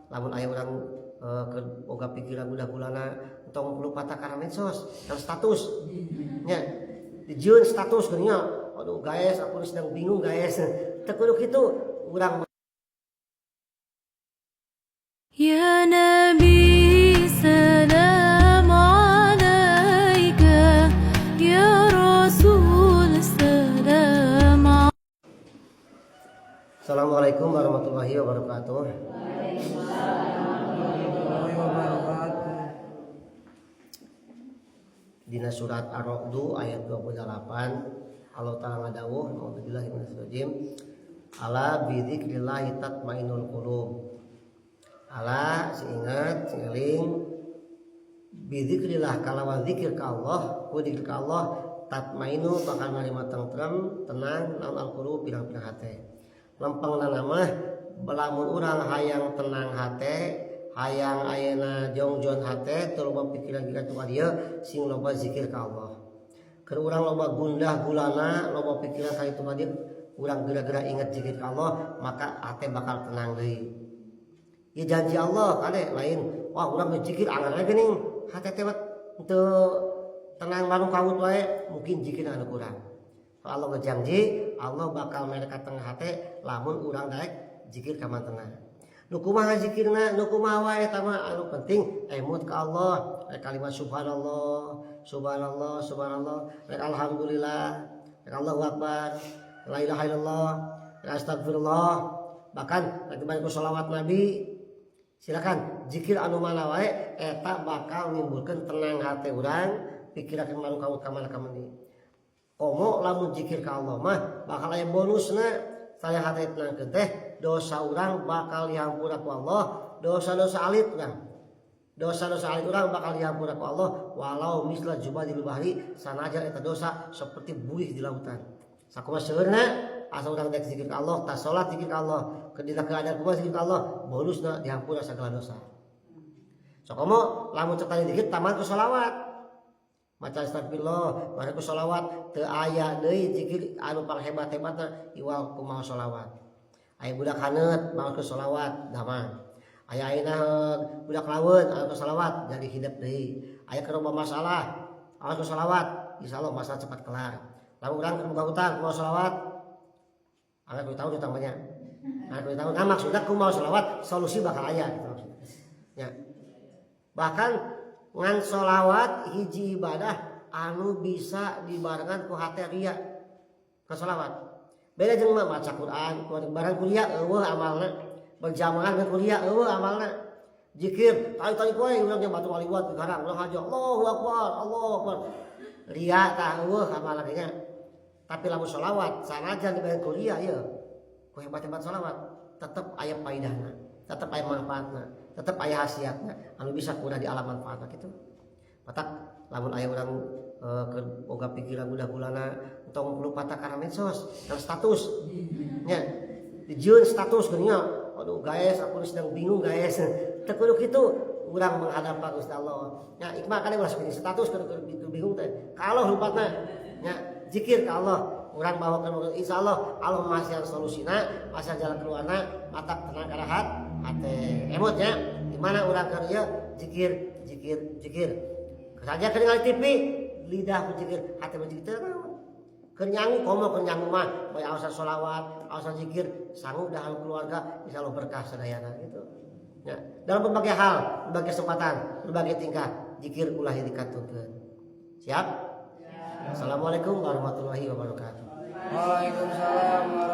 Lamun aya urang keur boga pikiran gundah gulana, tong lupata kana medsos, kana status. Nya, dijieun status geuning, "Aduh guys, aku sedang bingung, guys." Teu kudu kitu urang. يا نبي سلام عليك، يا رسول سلام. Assalamualaikum warahmatullahi wabarakatuh. Warahmatullahi wabarakatuh. Dina surat Ar-Ra'du ayat 28, Allah Ta'ala ngadawuh, a'udzubillahi minasyaitonir, "Ala bidzikrillahi tatmainnul qulub." Ala, sing ingat, sing eling, bidzikrillah, kalawan zikir ka Allah, ku zikir ka Allah, tatmainu, bakal narima tentrem, tenang, naon, al qulub, pirang-pirang hate. Lempengna mah, lamun urang hayang tenang hate, hayang ayeuna jongjon hate, teu loba pikiran jika tu dieu, sing loba zikir ka Allah. Keur urang loba gundah gulana, loba pikiran ka itu dieu, urang geura-geura ingat zikir ka Allah, maka hate bakal tenang deui. Ya, janji Allah kade lain, wah, urang zikir angan aja geuning hate teh teu tenang, marung kawut wae, mungkin zikir anu kurang. Kalau Allah ngejanji, Allah bakal mere tengah hate lamun urang daek zikir ka tenang. Nu kumaha zikirna, nu kumaha wae eta mah, anu penting emut ka Allah, rek kalimat subhanallah, subhanallah, subhanallah, rek alhamdulillah, rek Allahu akbar, la ilaha illallah, rek astagfirullah, bahkan rek dibaca ku sholawat Nabi. Silakan zikir anu mana wae, eta bakal nimbulkeun tenang hate urang, pikiran malu kawut ka mana ka meuni. Komo lamun zikir ka Allah mah bakal aya bonusna, saya hate tenang teh, dosa urang bakal dihampura ku Allah, dosa-dosa alit urang. Dosa-dosa alit urang bakal dihampura ku Allah walau misla zubadil bahri, sanajan eta dosa seperti buih di lautan. Sakumaha seueurna, asa urang dek zikir ka Allah, tas salat zikir ka Allah, kedina keadaan kumaha zikir ka Allah, bonusna dihampura segala dosa. Sokomo lamun cek tadi dikit taman ku sholawat. Maca astagfirullah, baca ku sholawat, teu aya deui zikir anu panghebat-hebatna iwal kumaha sholawat. Aya budak haneut maos ku sholawat, damang. Aya ayeuna budak laweun anu ku sholawat, jadi hidup deui. Aya keur loba masalah, maos ku sholawat, insyaallah masalah cepat kelar. Lamun urang keur boga hutang kumaha sholawat, angkat ku tahu hutang banyak. Angkat ku tahu, nah, maksudna kumaha sholawat, solusi bakal aya gitu maksudnya. Ya. Bahkan ngan sholawat hiji ibadah anu bisa dibarengan ku hate ria ka sholawat. Beda jeung mah maca Quran, ku bareng ku ria euweuh amalna. Berjamaah dengan ku ria euweuh amalna. Zikir, tali-tali koe urang nya batu ngaliwat di garang, urang haja Allahu akbar, Allahu akbar. Ria tah euweuh amalna nya. Tapi lamun sholawat sanajan dibareng ku ria ieu. Ku hebat-hebat sholawat tetep aya paidahna, tetep aya manfaatna, tetep aya khasiatna anu bisa kurang di alam manfaatna gitu. Matak lamun aya urang keur boga pikiran gundah gulana, tong lupata kana medsos, kana status. Nya, dijieun status geuning, "Aduh guys, aku sedang bingung, guys." Teu kudu kitu urang menghadap ka Gusti Allah. Nya, ikmah kan ulah bikin status keur bingung teh. Kalau lupatna nya zikir ka Allah, urang bawakeun, insyaallah Allah masih solusina, masih jalan keluarna, matak tenang karahat hate. Emut nya, di mana urang keur ieu zikir, zikir, zikir. Saja keur ningali TV, lidah berzikir, hati berzikir teu naon. Keur nyangu, komo keur nyangu mah bae aosan sholawat, aosan zikir, sangu dahar keluarga insyaallah berkah sadayana gitu. Ya, dalam berbagai hal, berbagai kesempatan, berbagai tingkah, zikir ulah dikaturkeun. Siap? Assalamualaikum warahmatullahi wabarakatuh. Waalaikumsalam.